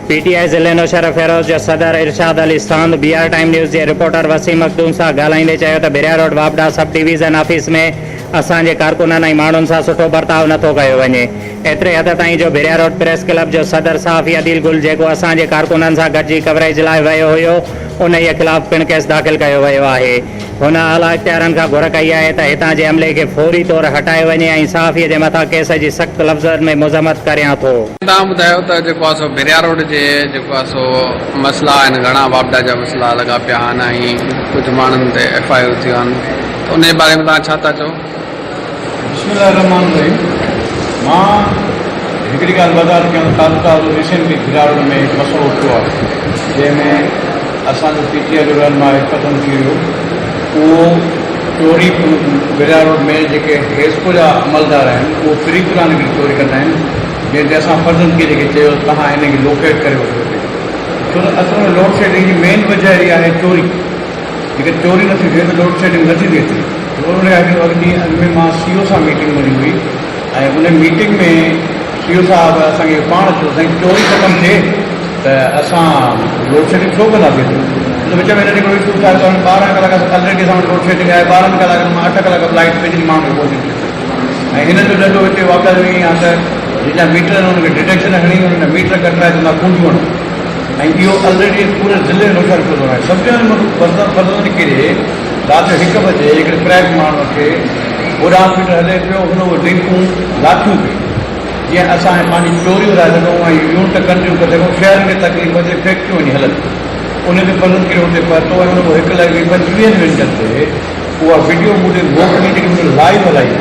P ٽي آء ضلعي نوشهروفيروز جو صدر Irshad Ali Sand B R time news جي رپورٽر وسيم مخدوم سان ڳالهائيندي چيو ته ڀريا روڊ واپڊا سب ڊويزن آفيس ۾ اسان جي ڪارڪنن ۽ ماڻهن سان سٺو برتاء نٿو ڪيو وڃي ايتري حد تائين جو ڀريا روڊ پريس ڪلب جو صدر صحافي عديل گل جيڪو اسان جي ڪارڪنن سان گڏجي ڪوريج لاء ويو هيو انهيء خلاف پڻ ڪيس داخل ڪيو ويو آهي. هن اعليٰ اختيارن کان گهر ڪئي آهي ته هتان جي عملي کي فوري طور هٽايو وڃي ۽ صحافي جي مٿان ڪيس جي سخت لفظن ۾ مذمت ڪريان ٿو. توهان ٻڌايو ته جيڪو آهي سو ڀريا روڊ جي جيڪو آهي سو مسئلا آهن گهڻا واپڊا جا مسئلا لڳا پيا آهن ۽ ڪجهه ماڻهن تي ايف I R ٿيون آهن ته ان جي باري ۾ توهان ڇا ٿا چئو؟ بسم الله الرحمٰن الرحيم مان هڪڙي ڳالهه وضاحت ڪيان ته تازو تازو ريسينٽلي ڌراڙ ۾ هڪ مسئلو ٿيو آهي جنهن ۾ اسان جو پي ٽي آء جو رهنما هڪ ختم ٿي ويو اهو چوري ڀريا روڊ ۾ جيڪي حيسڪو جا عملدار آهن اهو فري پلان هڪڙي چوري ڪندا آهن جنهن تي اسان فرزند ڪيري کي چيو ته توهان هن کي لوڪيٽ ڪري وٺو هتي ڇو ته اصل ۾ لوڊ شيڊنگ جي مين وجه اهي آهي چوري جيڪڏهن چوري نه ٿي ٿئي ته لوڊ شيڊنگ نه ٿيندي ايتري. ان کان هڪڙو اڳ ڏينهن اڳ ۾ مان سي او سان ميٽنگ منهنجي هئي ۽ ان ميٽنگ ۾ سي او صاحب اسان کي پاڻ چيو سائين چوري ختم ٿئي ته اسان لوڊ شيڊنگ ڇو ڪنداسين ايتري ان وچ ۾ هنن هڪڙو اشو ٺاهيو ته 12 ڪلاڪ اسان الريڊي اسان وٽ لوڊ شيڊنگ آهي 12 ڪلاڪن مان 8 ڪلاڪ لائيٽ بجلي ماڻهن کي پهچي نٿي سگهي ۽ هنن جو ڏنڊو هتي واپڊا جو ائين آهي ته جن جا ميٽر آهن انهن کي ڊٽيڪشن هڻي انهن جا ميٽر ڪٽرائي چوندا ڪونجون هڻو. ۽ اهو الريڊي پوري ضلعي نوشهرفيروز ۾ آهي. سمجهڻ جو مطلب فرزند ڪيري رات جو هڪ بجي هڪڙي پرائيوٽ ماڻهوء کي هوڏانهن ميٽر هلي پيو هن اهي لنڪون لاٿيون پئي جيئن اسان هي پنهنجي چوري وڌائي سگهون ۽ يونٽ ڪنٽينيو ڪري سگهون شهرن کي تڪليف اچي فيڪٽريون وڃي هلن ان تي فرزند ڪيري اتي پهتو ۽ هن اهو هڪ لڳي 25 منٽن تي اها وڊيو مون ڏي موڪلي جيڪي مون لائيو هلائي هئي.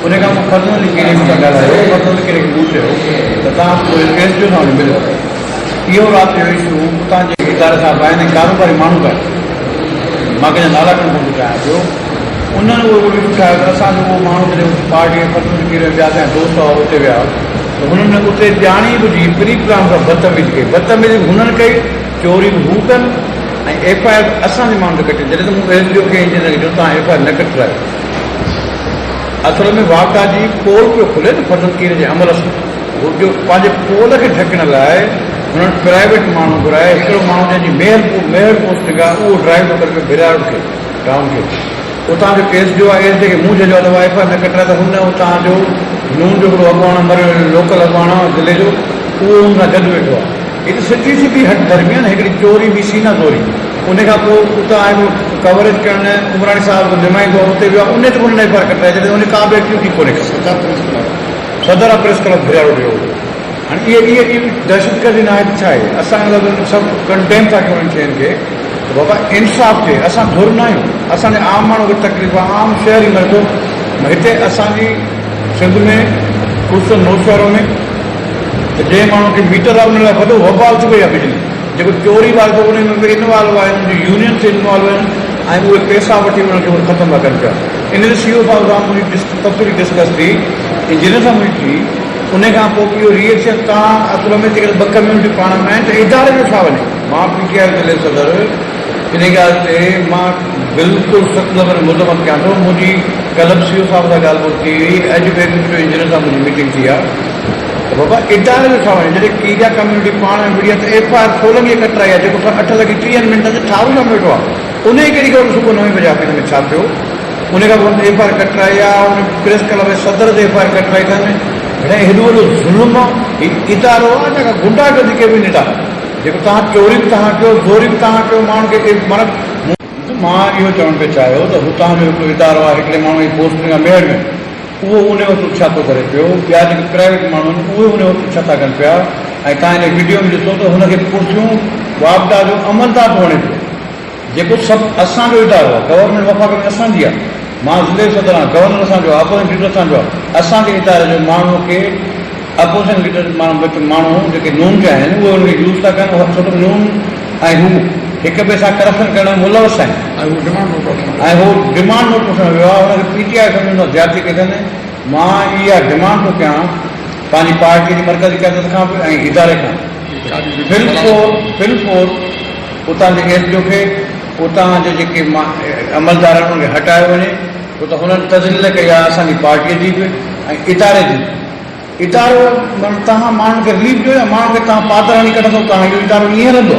ان کان پوء فضل علي ڪيريء مون سان ڳالهايو. فضل علي ڪيريء کي مون چيو ته توهان پوء ايس ڊي او سان وڃي مليو. اهو رات جو اشو اتان جي اداري سان به آهن ۽ ڪاروباري ماڻهو به آهن. مان ڪنهن جا نالا کڻڻ ڪونه ٿو چاهيان پيو. انهن اهو هڪڙو اشو ٺاهيو ته اسان جو اهو ماڻهو جڏهن اتي پارٽي ۽ فضل علي ڪيريء ۽ ٻيا اسان جا دوست هئا اتي ويا ته هنن اتي ڄاڻي ٻجهي پري پلان سان بدتميزي ڪئي. بدتميزي به هنن ڪئي، چوري به هو ڪن ۽ ايف I R به اسان جي ماڻهن تي ڪٽي. جڏهن ته مون ايس ڊي او کي انجنيئر کي چيو توهان ايف I R نه ڪٽرايو. اصل ۾ واپڊا جي پول پيو کلي نه فضل ڪير جي عمل سان هو جو پنهنجي پول کي ڍڪڻ لاء هنن پرائيويٽ ماڻهو گهرائي هڪڙو ماڻهو جنهن جي ميهر ميهڙ پوسٽنگ آهي اهو ڊرائيو ٿو ڪري پيو ڀريا روڊ کي ٽائون کي اتان جو ڪيس جو آهي ايس ڊي کي مون جهليو آهي ته ايف I R نه ڪٽرائي ته هن اتان جو نون جو هڪڙو اڳواڻ مر لوڪل اڳواڻ آهي ضلعي جو اهو هن سان گڏ ويٺو آهي هي ته سڌي سڌي هٺ ڌرمي آهي نه هڪڙي چوري ٻي سينا زوري ان کان پوء اتان آيو ڪوريج ڪرڻ عمراڻي صاحب جو نمائندو اتي ويو آهي ان تي به هنن ايف I R ڪٽرائي جڏهن ان ڪا به ايڪٽيوٽي ڪونهي ڪئي. صدر پريس ڪلب. صدر آ پريس ڪلب ڀريا روڊ جو هو. هاڻي اهي اهي اهي دهشتگردي نه آهي ته ڇا آهي؟ اسان ان لفظن سڀ ڪنڊيم ٿا ڪيون انهن شين کي ته بابا انصاف ٿئي اسان ڌر نه آهيون اسان جي عام ماڻهو کي تڪليف آهي عام شهري مري ٿو هتي اسان جي سنڌ ۾ خصوصن نوشهرو ۾ ته جنهن ماڻهو کي ميٽر آهي ان لاء وڏو وبال ٿي وئي آهي بجلي جيڪو چوري واري ٿو ان ۾ به انوالو آهن ان جي يونينس انوالو آهن ۽ اهي پئسا وٺي انهن کي ختم ٿا ڪن پيا ان تي سي او صاحب سان منهنجي تفصيلي ڊسڪس ٿي انجنيئر سان منهنجي ٿي ان کان پوء اهو ري ايڪشن تان اصل ۾ جيڪڏهن ٻه ڪميونٽي پاڻ ۾ آهن ته اداري جو ڇا وڃي مان پي ٽي آء ضلعي صدر ان ڳالهه تي مان بلڪل سخت لفظن ۾ مذمت ڪيان ٿو منهنجي ڪلهه به سي او صاحب سان ڳالهه ٻولهه ٿي هئي اڄ به ايگزيڪيوٽو انجنيئر سان منهنجي ميٽنگ ٿي آهي ته بابا اداري جو ڇا وڃي جڏهن ڪيريا ڪميونٽي پاڻ ۾ وڙهي آهي ته ايف I R Solangi ڪٽرائي آهي جيڪو اٺ لڳي ٽيهن منٽن تي ٺاهو سان ويٺو آهي ان کي ڪهڙي خبر صبح نوين بجي آفيس ۾ ڇا ٿيو ان کان پوء ايف I R ڪٽرائي آهي ان پريس ڪلب جي صدر تي ايف I R ڪٽرائي اٿن هاڻي هيڏو وڏو ظلم آهي هي ادارو آهي جيڪا گنڊا گردي ڪيبينيٽ آهي جيڪو توهان چوري به توهان ڪيو زوري به توهان ڪيو ماڻهن کي معنيٰ مان اهو چوڻ پئي چاهيو ته هتان جو هڪڙو ادارو آهي هڪڙي ماڻهو جي پوسٽنگ آهي ميهڙ ۾ اهو ان وقت ڇا ٿو ڪري پيو، ٻيا جيڪي پرائيويٽ ماڻهو آهن اهي ان وقت ڇا ٿا ڪن پيا ۽ توهان ان وڊيو ۾ ڏسو ته هن کي ڪرسيون واپڊا جو عملدار ٿو هڻي پيو جيڪو سڀ اسان جو ادارو آهي گورنمينٽ وفاق ۾ اسان جي آهي مان ضلعي صدر آهيان گورنر اسان جو آهي اپوزيشن ليڊر اسان جو آهي اسان جي اداري جو ماڻهو کي اپوزيشن ليڊر ماڻهو جيڪي نون جا آهن اهي ان کي يوز ٿا ڪن ڇو ته نون ۽ هو هڪ ٻئي سان ڪرپشن ڪرڻ ۾ ملوث آهن ۽ هو ڊمانڊ نوٽ وٺڻ ويو آهي هن کي پي ٽي آء سمجهندو آهي زيادتي ڪئي اٿن مان اها ڊمانڊ ٿو ڪيان پنهنجي پارٽي جي مرڪزي قيادت کان به ۽ اداري کان فل فور فل فور اتان جي ايس ڊي او کي اتان جي جيڪي عملدار آهن انهن کي هٽايو وڃي ڇو ته هنن تذليل ڪئي آهي اسان جي پارٽي جي به ۽ اداري جي به. ادارو معنيٰ توهان ماڻهن کي رليف ڏيو يا ماڻهن کي توهان پادر هڻي ڪڍندو توهان اهو ادارو ائين هلندو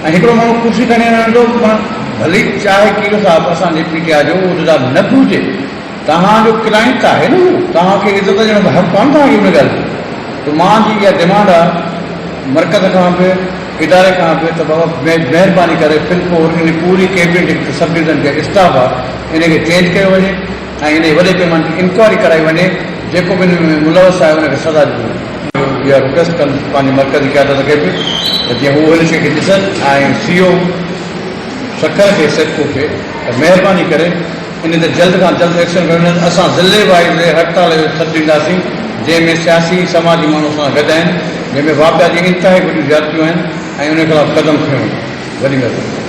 ۽ هڪڙو ماڻهو ڪرسي کڻي هلندو معنيٰ ڀلي چاهي ڪيريو صاحب اسان جي پي ٽي آء جو عهديدار نه به هجي توهان جو ڪلائنٽ ته آهي نه هو توهان کي عزت ڏيڻ جو حق ڪانه توهان کي ان ڳالهه جو ته مان جي اها ڊمانڊ آهي مرڪز کان به اداري کان به ته بابا مهرباني ڪري في الفور ان پوري ڪيبنٽ سب ڊويزن جي اسٽاف آهي ان کي چينج ڪيو وڃي ۽ انهي وڏي پيماني تي انڪوائري ڪرائي وڃي جيڪو به ان ۾ ملوث آهي ان کي سزا ڏني وڃي. اها رڪويسٽ ڪندس پنهنجي مرڪزي قيادت کي به ته جيئن هو ان شيء کي ڏسن ۽ سي او سکر کي سيپڪو کي ته مهرباني ڪري ان تي جلد کان جلد ايڪشن کنيو وڃي اسان ضلعي وائيز هڙتال جو سڏ ڏينداسين جنهن ۾ سياسي سماجي ماڻهو اسان سان گڏ آهن جنهن ۾ واپڊا جي انتهائي وڏيون زيادتيون آهن ۽ ان خلاف قدم کنيو وڃي وڏي مهرباني.